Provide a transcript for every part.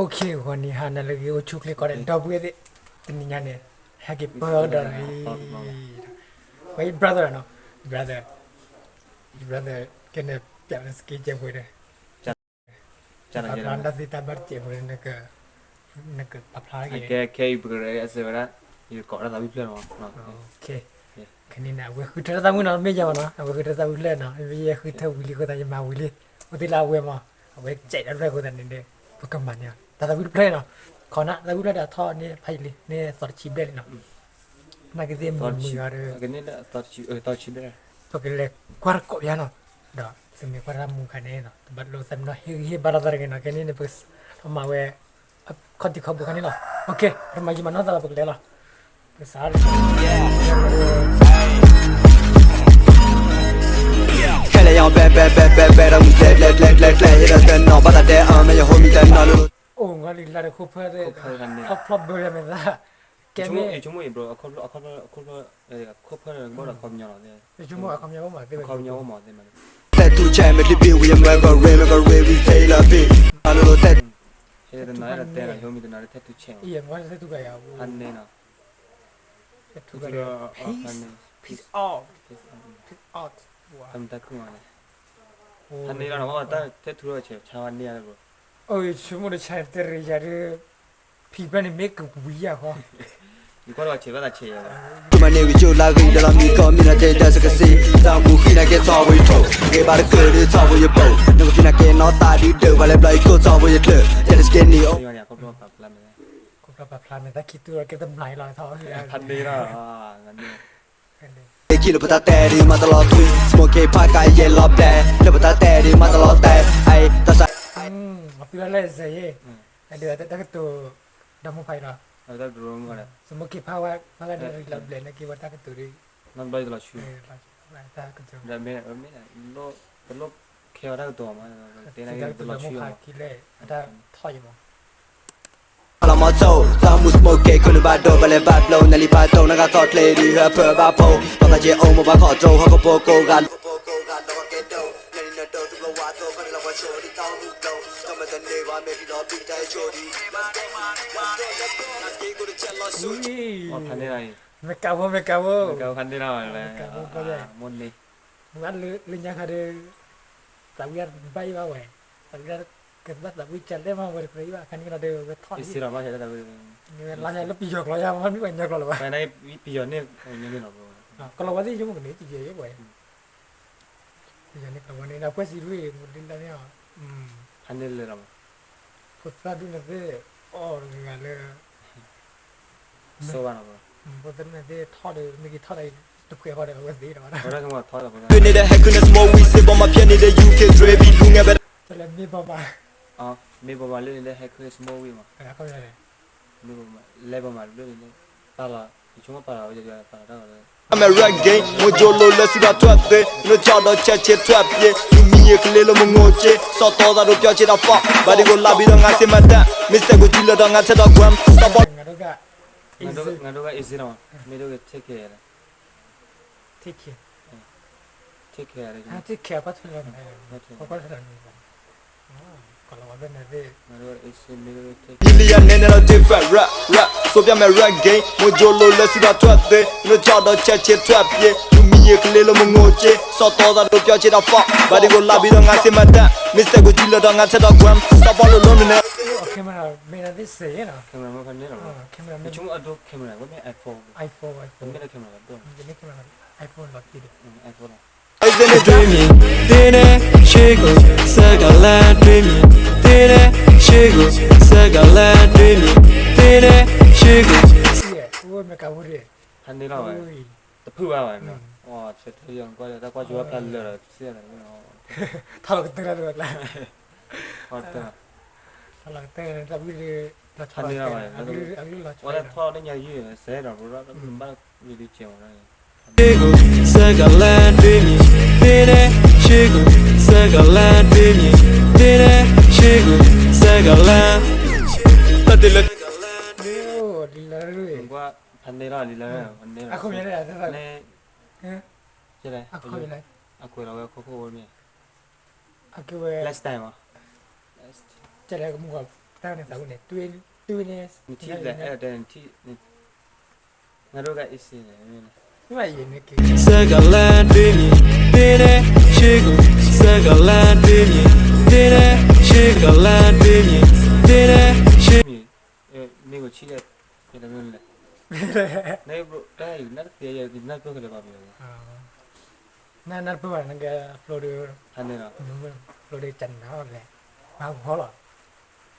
Okay, ဂီၤနံၤဟါနၤလၢအဂ့ၤ အိၣ်ဆူၣ်ချ့ကိးဂၤဒဲး ဒီပုၢ်ဝဲၢ်သ့ၣ်, တနံၤညါန့ၣ် ဟဲက့ၤပၢကဒီးလံ, ဝဲ brother နီၤ, brother, brother ကဲန့ၣ် ပြလၢ skin ကဲပှဲၤဒီး ပာ်ဖျါတၢ်သ့တၢ်ဘၣ်တစဲးဖိန့ၣ် နကပာ်ဖျါက့ၤ, ခဲအံၤပကရဲအစၢဝဲဒၣ် ယကကိးတၢ်သးဝံၣ်ဖျၢၣ်လီၤမး, ခဲန့ၣ်န့ၣ် အဝဲဃုထၢတၢ်သးဝံၣ်နီၤ မ့ၢ်ယၤမးနီၤ အဝဲဃုထၢတၢ်သးဝံၣ်ဖျၢၣ်နီၤ မ့ၢ်ယဲဃုထၢဝံၤလံအဃိသတး ယမၤဝံၤလံ, အိၣ်သ့ၣ်လၢအဝဲမး အဝဲစဲးတၢ်ဖျၢၣ်အဃိသတးန့ၣ်ဒီး ပကမၤန့ၢ်တၢ်သးဝံၣ်တဖျၢၣ်နီၤ, ခိးနၢ်သးဝံၣ်ဖျၢၣ်ဒီးအထီၣ်န့ၢ်ဖးယံာ်လံ န့ၢ်သီတဆံဘျဲၣ်လံနီၤ, နာ်က့သ့ၣ်မုာ်မုာ်ဂၤဒီး ပကလဲၤကွၢ်တကိးယါနီၤ, ဒီးသုမ့ၢ်ကွၢ်တၢ်မူခါန့ၣ်နီၤ တဘၣ်လိၣ်သးမ့ၢ်နီၤ ဟ့ၣ်ဂံၢ်ဟ့ၣ်ဘါလိာ်သးတဂ့ၤနီၤ ခဲန့ၣ်န့ၣ် ပကမၤဝဲ ခီၣ်ထံးခီၣ်ဘိခါန့ၣ်လီၤ, okay ပမၤယံာ်မၤနီၢ်သးလီၤ ပကလဲၤလီၤ, ပစး ခဲလၢာ်ယၤ ဘဲဘဲဘဲဘဲဘဲ ဒီးမူကျဲကျဲကျဲကျဲကျဲ ဟ့ၣ်ဒီးတနီၤ ဘၣ်သးဒဲးအါ မ့ၢ်ယဟိမံတနီၤလၢ အိၣ်ငီလံလါဒီးခိၣ်ဖၢၣ်သ့ၣ် ဖျီၣ်ဖျီၣ်ဘၢယၤမဲာ်သၣ်, ကဲမ့ၢ် ယဆိကမိၣ်အံၤဘျီ အခီဖျိ အခီဖျိ ခိၣ်ဖၢၣ်န့ၣ် ကဘၣ်ဒီးအခီပညီလီၤ, ယဆိကမိၣ်အခီပညီအိၣ်မးသ့ၣ်ဝဲ အခီပညီအိၣ်မးသ့ၣ်မးန့ၣ် Tattoo ဆဲး မ့ၢ်ချံဘံဝံၤ အမွဲကရ့ မ့ၢ်ကရ့ဝံၤ သ့လၢဘ့ၣ် အလိၤလိၤ Tattoo ဟဲတနီၤ ဟဲတတဲလီၤ ယိမ့ၢ်တနီၤလၢ tattoo ဆဲး အံၤ tattoo ကယၤ ဟါန့ၣ်နီၤ tattoo ကယၤ peace, peace out, peace out, တၢ်မုာ်တၢ်ခုၣ်မးန့ၣ် ဟါန့ၣ်လီၤနီၤ တၢ် tattoo ဆဲး ဆါဝဲန့ၢ်ယၤလၢဘျီ အိၣ် ယဆိကမိၣ်တဆါတရံးယၤဒီး ဖံးဖျၢၣ်န့ၣ်မ့ၢ်ကဝံၤယၤဃီ ယကွၢ်ဒီးဆဲးဘၣ်သးဆဲးယၤဘၣ် ကမၤန့ၢ်ဝံၤကၠိလၢဂ့ၤလၢလီၤမံၤကီၢ်မံၤလီၤတဲဒၢးစကစံး သးမူဃံနာ်က့ထီၣ်ဝဲယထိၣ် ဂ့ၤဘၣ်တကၢၢ်ဒုးထီၣ်ဝဲယပိာ် နကဖံးနာ်က့နီၢ်သးဒုးဒၢးပှၤလဲၤဘျီယကိၢ်ထီၣ်ဝဲယချၢၣ် တဲလၢစကဲန့ၣ်အိၣ် ခိၣ်ဖျီၣ်ပာ်ဖျါမဲာ်သၣ်ခံတူၢ်ဒီးကဲတမျၢ်အံၤလီၤထီၣ် ဖးန့ၢ်လီၤ က့ၤလၢပတၢ်တဲဒုးမၤတလီၤထွံ smoke ဖးကါယဲၢ်လီၤဘျဲ လၢပတၢ်တဲဒုးမၤတလီၤတဲ အံၤတၢ်ဆါ သုလၢလဲၣ်စ့ၢ်ယဲၢ် အဒုးတၢ်ကတိၤ ဒီမုၣ်ဖးအံၤလီၤ စမုၢ်က့ၤဖးဝဲ ဖးလၢဒုးလီၤဘျဲၣ်န့ၣ်က့ၤဝဲတၢ်ကတိၤဒုး နီတဘျီယတလီၤဆူ တၢ်ကတိၤ တလိၣ်ခဲအီၤတၢ်ကတိၤမး တဲန့ၣ်က့ၤတလီၤဆူအီၤမး အတၢ်ထီၣ်အံၤမး လီၤမီၤထိၣ် သးမူ smoke ခိၣ်နူာ်ဘၣ်ဒိ ဘၣ်လဲၤဘၣ်ဘျိ နလံဘၣ်ဒိ နဂၤသီၣ်ချ့ဒုးဟၢဖၢဘၣ်ဖိ ပှၤသးက့အိၣ်မိၢ်ပှၤခီၣ်တြိ ဟီၣ်ခိၣ်ဖိကိးဂၤ လၢကဲဒိ နနံၤနဒိ သူၣ်ဘျီဝါသိ ခီၣ်ဒုးလီၤပှၤဆိ ဒ်ထီၣ်မူဘျိ ကမၤတန့ၢ်ဘၣ် မ့ၢ်ဖံးလီၤဘံၣ်တၢ်ဆိဒုး မ့ၢ်ကးဖိ မ့ၢ်ကးဖိ မ့ၢ်ကးဖိ မ့ၢ်ကးဖိ လၢညါခါဒီး သးဝံၣ်ဘၣ်အံၤဘၣ်ဝဲ သးဝံၣ် ကဘၣ်သးဝံၣ်ကလဲၣ်မး ဝဲတကြၢးအံၤဘၣ် ခါန့ၣ်ကဒီး ဝဲထီၣ်အံၤ လါယၤလၢပယီၤကျိာ်ယါ မ့ၢ်ပှၤကညီကျိာ်လၢၤဘၣ် ပယီၤန့ၣ် ကလီၤဝဲသ့ၣ်ယိမ့ၢ်ကန့ၣ် တယဲၢ်ယဲၢ်ဝဲ ပယီၤန့ၣ်ကလီၤဝဲန့ၣ် ဒီးပှဲၤစံးဒုးအံၤ မူဒ်လဲၣ်န့ၣ် ဖးန့ၢ်လၢၤလီၤမး ဖိသၣ်ဒုးန့ၣ်သ့ၣ် အီၣ်တဂၤလၢ စိဘၣ်နီၤ ဖိသၣ်ဒုးန့ၣ်သ့ၣ်ထီၣ်ဒီး မ့ၢ်က့ၤထီၣ်ဒီး တပှဲၤဃီဒီး အဝဲသ့ၣ်ဒီး ဝဲဒၣ်ကမီၤထီၣ်ဒီး ဖဲန့ၣ်ဒီး ဟဲခုန့ၣ် စမိဝံၤစ့ၢ် ဘီမၤဖျဲးန့ၣ်ဒီး ယူၤက့ၤ တြ့ဘံၣ် လူၤငဲဘဲ တလဲၤမ့ၢ်ဘီမး မ့ၢ်ဘီမးလၢန့ၣ်လၢ ဟဲခုန့ၣ် စမိဝံၤမး လဲၤဘီမးလၢန့ၣ် ပာ်လီၤ ယဆိကမိၣ်ပာ်လီၤဝဲ ပာ်လီၤတၢ်လီၤ အမဲရကၠ့ မူကၠိလိၤလၢစံးထီၣ်ထွဲသ့ နထီၣ်ဒီးဆဲးဆ့ထွဲပျ့ လူမံယ့ကလ့လိာ်မငိၢ်က့ စီၤတီသးဒိၣ်ပျီဆ့တၢ်ဖီၣ် ဘၣ်ဒံကိလၢဘံဒီးငါစ့မတၢ် မ့ၢ်စဲးကိးကံလၢဒီးငါထဲဒီးကွၢ် စီၤပီလူး ငါဒိၣ်က easy လီၤ မ့ၢ်ဒိၣ်က take care လီၤ take care take care take care ကွၢ်ထွဲလီၤ ကွၢ်ထွဲလီၤ Million နဲနဲလီၤ different rap rap စိပျီမဲရကၠ့ မူကၠိလိၤလၢစံးထီၣ်ထွဲသ့ နထီၣ်ဒီးဆဲးဆ့ထွဲပျ့ လူမံယ့ကလ့လိာ်မငိၢ်က့ စီၤတီသးဒိၣ်ပျီဆ့တၢ်ဖီၣ် ဘၣ်ဒံကိလၢဘံဒီးငါစ့မတၢ် မ့ၢ်စဲးကိးကံလၢဒီးငါထဲဒီးကွၢ် စီၤပီလူးလိာ်မနုၤ camera မ့ၢ်နသ့ၣ်စ့ၢ်နီၤ camera မ့ၢ်ဖဲန့ၣ်လီၤ camera မ့ၢ် camera ဝဲမ့ၢ် iPhone iPhone iPhone မ့ၢ်လၢ camera လီၤ camera iPhone လီၤ iPhone လီၤ Dreaming တ့နဲ ရှ့ကိၣ် စကလါ Dreaming တ့နဲ ရှ့ကိၣ် စကလါ Dreaming တ့နဲ ရှ့ကိၣ် အိၣ်မ့ၢ်ကးဝဲ ဖးန့ၢ်လီၤဝဲ တဖုၣ်ဘၣ်ဝဲနီၤ ဆဲးထၢယီၤကွၢ် တၢ်ကွၢ်ကၠိဝဲပျၢ်လၢာ်ဒီး စံၣ်လီၤ ထီၣ်လီၤကတၢၢ်လၢတဝဲကျါ ထီၣ်လီၤကတၢၢ် ထီၣ်လီၤကတၢၢ် ဖးန့ၢ်လီၤဝဲ အကလုၢ်လီၤ ဝဲလၢထီၣ်လီၤလၢညါယုၢ် စဲးဒီး ဘၣ်ယဒုးကဲဝဲ ရှ့ကိၣ် စကလါ Dreaming တ့နဲ ရှ့ကိၣ် စကလါ Dreaming တ့နဲ ရှ့ကိၣ် စကလါ တၢ်တ့လၢ ဖးန့ၢ်လီၤလံလၢ ဖးန့ၢ်လီၤ အခီပညီန့ၣ် အခီပညီန့ၣ် အကွဲးလီၤဝဲခိၣ်ခိၣ်ဝဲမ့ၢ် အကဲဝဲ last time မး ကဲလဲၣ်ကမူၢ်ဂီၤ တၢ်န့ၣ်သးဝဲန့ၣ် တွ့န့ၣ် နထံၣ်လဲၣ် အဲၣ်ဒိးတဲနထံၣ် ငါဒိၣ်က easy န့ၣ် မ့ၢ်ယန့ၣ်က့ စကလန်တွ့မည် သ့ထဲရှေ့ကို စကလန်တွ့မည် သ့ထဲရှေ့ စကလန်တွ့မည် သ့ထဲရှေ့ မ့ၢ်ကိုချီလဲၣ် လဲၣ် နဘိတၢ်အံၤ နတသ့ယဲ နပၢၢ်ကလဲၤဘၣ်မ့ၢ် နနၢ်ပၢၢ်ဘၣ်နက flow ဒီး flow ဒီးကနၤလဲၣ် မၤ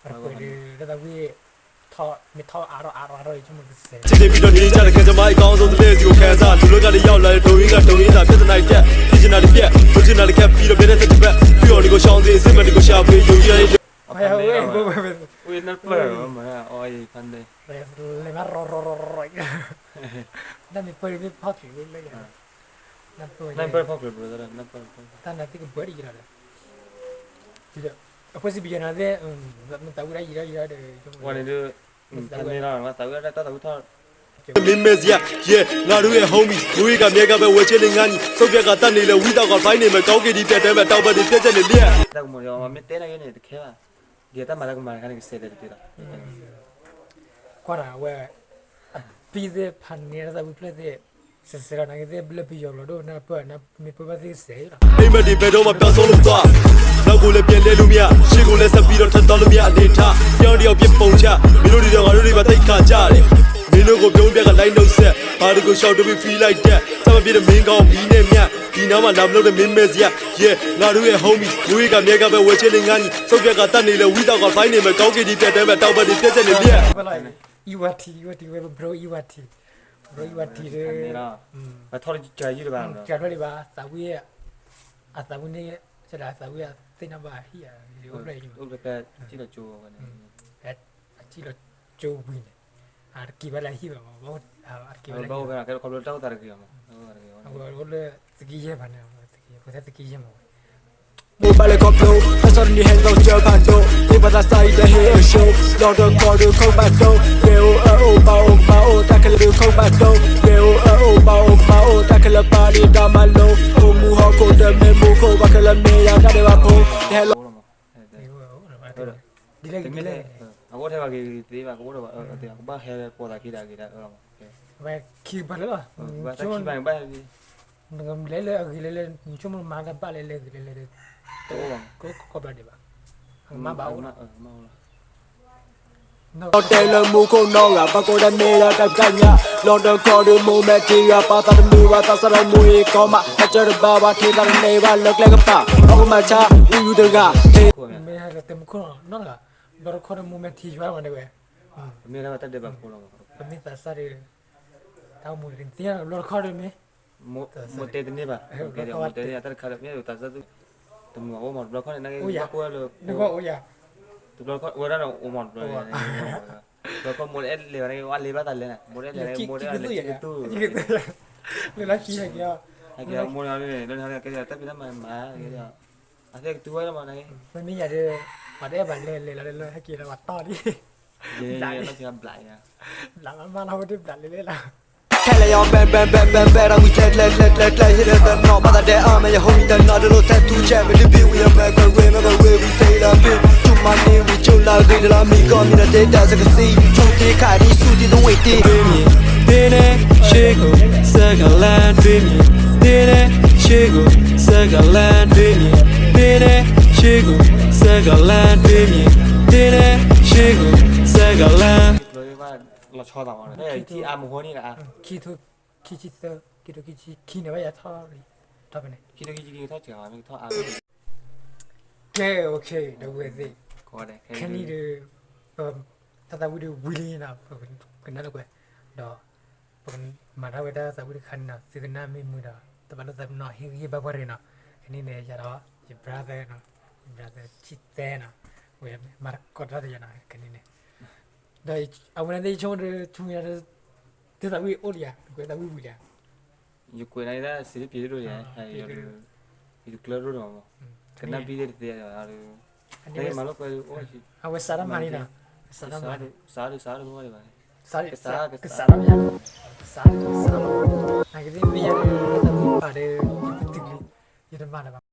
ကဟီလီၤ ပှဲၤဒီး တၢ်သးဝံၣ် ထီၣ်မ့ၢ်ထီၣ်အါထီၣ်အါထီၣ်အါထီၣ် ယဆိကမိၣ်ကစဲး ချစ်နေပြီတော့ နေကြတဲ့ ခံစားမအကောင်းဆုံး တစ်နေ့စီကို ခံစား လူလောကတစ်ယောက်လာတဲ့ ဒုက္ခ ဒုက္ခသာ ပြဿနာတွေတက် ဖြစ်ချင်တာတွေပြတ် လိုချင်တာတွေခက်ပြီးတော့ ဘယ်နဲ့ဆက်ချင်ဘက် ပြီးတော့ နေကိုရှောင်သည့် စစ်မှန်တွေကို ရှာဖွေ ယုံကြည်ရတဲ့ ဝဲဝဲဝဲဝဲ ဝဲနၢ်ပၢၢ်မး အီၤအံၤဖးန့ၣ် လဲၤမးရီရီရီရီ နမ့ၢ်ပၢၢ်မ့ၢ်ဖီၣ်ချံးဝဲလၢယၤ နမ့ၢ်ပၢၢ် နမ့ၢ်ပၢၢ်ဖီၣ်ချံးဘျီ နမ့ၢ်ပၢၢ် တၢ်နသ့ၣ်ကဘၢဒ်ယံၤလီၤဒီး အဖိစံးဘံယၤနၤသ့ၣ် မ့ၢ်သးဝံၣ်ဒၣ်ယံၤဒၣ်ယံၤဒၣ်ဒီး ဝဲန့ၣ်ဒုး သးဝံၣ်ဒၣ် သးဝံၣ်ဒၣ်တၢ်သးဝံၣ်ထီၣ် မ့မ့ၢ်စရာ yeah ငါတို့ရဲ့ homie မူရင်းကမြဲကပဲ ဝဲချစ်နေငါညီ ဆုံးဖြတ်ကတတ်နေလဲ ဝိသီးက fine နေမယ် ကောင်းကင်ဒီပြတ်တဲမယ် တောင်ဘက်တွေပြတ်ချက်နေလျက် တၢ်ကမီၤဒီး မ့ၢ်တဲနၤယဲန့ၣ် တခဲဘၣ် ကဲတၢ်မၤလၢကမၤတခါန့ၣ် ကစဲးတဲတတုၤလီၤ ကွၢ်နၤဝဲ အပံသ့ၣ်ဖးန့ၢ်တၢ်သးဝံၣ်ဖျၢၣ်သ့ၣ် စဲးစဲးလီၤ နကသ့ၣ်ဘျၢပယီၤဘျီဒိၣ် နၢ်ပၢၢ် နမ့ၢ်ပၢၢ်ဘၣ်သ့ၣ်စဲးလီၤ အိမ်မက်တွေဘယ်တော့မှပျောက်ဆုံးလို့သွား နောက်ကိုလည်းပြန်လှည့်လို့မရ ရှေ့ကိုလည်းဆက်ပြီးတော့ထပ်သွားလို့မရ အနေအထား တယောက်တစ်ယောက်ပြစ်ပုံချ မင်းတို့တွေတော့ငါတို့တွေပါသိပ်ခါကြတယ် မင်းတို့ကိုပြုံးပြကလိုက်နှုတ်ဆက် ဘာတကူလျှောက်တော့ we feel like that စမပြစ်တဲ့မင်းကောင်းမီးနဲ့မြတ် ဒီနားမှာလာမလို့တဲ့မင်းမဲစရာ yeah ငါတို့ရဲ့ homie မူရင်းကမြဲကပဲဝဲချစ်နေငါညီ ဆုံးဖြတ်ကတတ်နေလဲ ဝိသီးက fine နေမယ် ကောင်းကင်ဒီပြတ်တဲမယ် တောင်ဘက်တွေပြတ်ချက်နေလျက် အံဝါထံ အံဝါထံဝဲ bro အံဝါထံ bro အံဝါထံဒီး ပထီၣ်တကယုၢ်တဘၣ် ကထီၣ်လံဘၣ် သးဝံၣ် အသးဝံၣ်န့ၣ် ကဒၣ်သးဝံၣ်အသ့ၣ်နီၣ်ဘၣ်ဟံၣ်အ အိၣ်ဖျဲၣ် ထံၣ်လီၤကၠိဝဲန့ၣ် အထံၣ်လီၤကၠိဝံၤန့ၣ် အတက့ၤဘၣ်လၢဟံၣ်ဘၣ်မး အတက့ၤဘၣ်လၢဟံၣ်ဘၣ် ခီဖျိတၢ်အိၣ်သးတဂ့ၤမး အဝဲအိၣ်လၢသက့ယဲၢ်မးန့ၣ် သက့ယဲၢ် ပှၤသးသက့ယဲၢ်မးဝဲ Mobile ခီဖျိ ဟဲဆီတနံၤဟဲသောကၢဖးဒိၣ် မ့ၢ်ပှၤသးစၢ်အံၤတဟ့ၣ်အရှိ လီၤတခီဒုးခိၣ်ဘၣ်တိ ရဲအိၣ်အၢအိၣ်ပၢ်အိၣ်ကမၣ်အိၣ် တၢ်ခဲလၢာ်ဒုးခိၣ်ဘၣ်တိ ရဲအိၣ်အၢအိၣ်ပၢ်အိၣ်ကမၣ်အိၣ် တၢ်ခဲလၢာ်ပၢ်ဒုးတၢ်မၤလိ အိၣ်မူဟီၣ်ခိၣ်တမ့ၢ်မူခိၣ် ပှၤခဲလၢာ်မ့ၢ်ယၤတၢ်ဒဲးဘးဖိ တဟဲလီၤ ဒ်လဲၣ်ဒ်လဲၣ် အကအိၣ်ထဲဘၣ်က့ၤသ့ဘၣ် ကအိၣ်ထဲဘၣ် အကဘၣ်ဟဲပိာ်သးခံတဂ့ၤတၢ်အၢလီၤမး ဝဲခံဘၣ်လၢလီၤ ဘၣ်ခံဘၣ်ဘၣ် နကလဲၤလၢအဂ့ၤလဲၤလဲၤ နဆိကမိၣ်မၤတၢ်ဘၣ်လဲၤလဲၤဂ့ၤလဲၤလဲၤ တအိၣ်ဘၣ်မး ကကိးဘျီဒံးဘၣ် အကမၣ်ဘၣ်အိၣ် လီၤတဲာ်လၢမူခိၣ်နီၢ်ဂၤ ပှၤကိးတၢ်မ့ၢ်ဒၣ်တၢ်ပတၢ်ညါ လီၤတခီဒုးမူမဲာ်ထံဂၤ ပှၤသးတမုာ်ဘၣ်သးစၢ်တမူအံၤကီမး တၢ်စၢတဘၣ်ဘၣ်ထံသးတန့ၢ်ဘၣ်လၢကျဲကပၤ အကမၤဆါ အူယူတဂၤ မ့ၢ်ဟဲလၢတဲမူခိၣ်နီၢ်ဂၤ လီၤတခီဒုးမူမဲာ်ထံယွၤမးဒ်ဝဲ မ့ၢ်ဒၣ်တၢ်ဒဲးဘးဖိလီၤမး ပမ့ၢ်သးစၢ်ဒီး တၢ်အိၣ်မူန့ၣ်သ့လီၤတခီဒုးမ့ၢ် မိၢ်တဲတန့ၢ်ဘၣ် မိၢ်တဲတန့ၢ် တၢ်တခါလၢမ့ၢ်သးစၢ်သု တမုာ်ဘၣ်အိၣ်မးတဘျီခီန့ၣ် နကဘၣ်ကွၢ်လၢ တဘျီခီဝဲဒၣ်န့ၣ်အိၣ်မးတဘျီ တဘျီခီမိၢ်တအဲၣ်လဲၤဘၣ်န့ၣ် အလဲၤဘၣ်သးလဲၤန့ၣ် မိၢ်တအဲၣ်လဲၤန့ၣ် မိၢ်တအဲၣ်လဲၤကသူ လၢလၢခံဟဲက့ၤ မိၢ်န့ၣ် လၢန့ၣ်ကဲတၢ်ဖံးတၢ်မၤမၤ အသ့ၣ်ကသူဝဲလီၤမးန့ၣ် မ့မ့ၢ်ယၤဒီး ပှၤတအဲၣ်ဘၣ်လဲၤလဲၤလီၤလၢဟဲက့ၤလီၤပှၤတီၢ်လံ ဘျးလီၤ ဘျးလီၤ ဘျးလီၤမးလီၤဝဲဒၣ်ဘျးလီၤလီၤ Tell 'em bang bang bang bang bang တၢ်ဝံၤကျဲကျဲကျဲကျဲကျဲ ဟ့ၣ်လၢတနီၤ ဘၣ်သးဒဲးအါ မ့ၢ်ယ homie တနီၤ တလိၣ်ထဲထူဆဲး မ့ၢ်တဘ့ၣ်ဝံၤလၢ microwave microwave we say လၢ bitch ကျူမၤန့ၢ်ဝံၤကျူလၢဂ့ၤ တလီၤမံၤကီၢ်မံၤ နတ့တၢ်စကစံ ဆူတ့ခါဒ်ဆူတ့သဝ့ၣ်တ့ တွ့မည် သ့ထဲရှေ့ကို စကလန်တွ့မည် သ့ထဲရှေ့ကို စကလန်တွ့မည် သ့ထဲရှေ့ကို စကလန်တွ့မည် သ့ထဲရှေ့ကို စကလန် လီၤဆီသးမး ထံအါမဟိန့ၣ်လၢ ခံထိခံဆံသၢ ခံထိခံဆံခံန့ၣ် ဘၣ်ယၤထီၣ်လံ ထီၣ်ဖဲန့ၣ် ခံထိခံဆံခံထီၣ်စှၤမ့ၢ်ထီၣ်အါ ကဲ okay ဒီပုၢ်ဝဲၢ်သ့ၣ် ခဲနံၣ်ဒီး ပတၢ်သးဝံၣ်ဒီးဝံၤလံနီၤ ပကနၣ်လိာ်ကွဲ ဒီး ပကမၤထီၣ်ဝဲတၢ်သးဝံၣ်တခါန့ၣ်နီၤ သုကနၣ်မ့ၢ်မုာ်ဒီး တဘၣ်လိာ်သးပ့ၤနီၣ် ဟ့ၣ်ဂံၢ်ဟ့ၣ်ဘါပှၤတဂ့ၤနီၤ ခဲနံၣ်န့ၣ် ယၤဒီး ယ brother နီၤ ယ brother ဆံၣ်သဲနီၤ ဝဲမၤသကိးတၢ်ဒီးယၤနီၤ ခဲနံၣ်န့ၣ် ဒီးအဝဲန့ၣ်သ့ၣ်ဆိကမိၣ်ဒီး ဆိကမိၣ်ယၤဒီး တၢ်သးဝံၣ်အိၣ်လံဧါ ကွဲးသးဝံၣ်ဝံၤလံဧါ ယကွဲးနၤဒၣ်စံးတပျ့ၤဒိၣ်ယဲ ယတကျၢၤဒိၣ်ဒီးမး ကနၣ်ဘံၣ်သ့ၣ်တသ့ မၤလိာ်ကွဲး အဝဲစးတၢ်မၤန့ၣ်နီၤ စးတၢ်မၤန့ၣ် စးဒုးစးဒုးဘၣ်ဒံးဘၣ်န့ၣ် စးဒုးစးဒုး စးဒုးစးဒုး နကသ့ၣ်မ့ၢ်ယၤဒီး တၢ်သးဝံၣ်ပာ်ဒီး ယကတံၤလံ ယတမၤလၢၤဘၣ်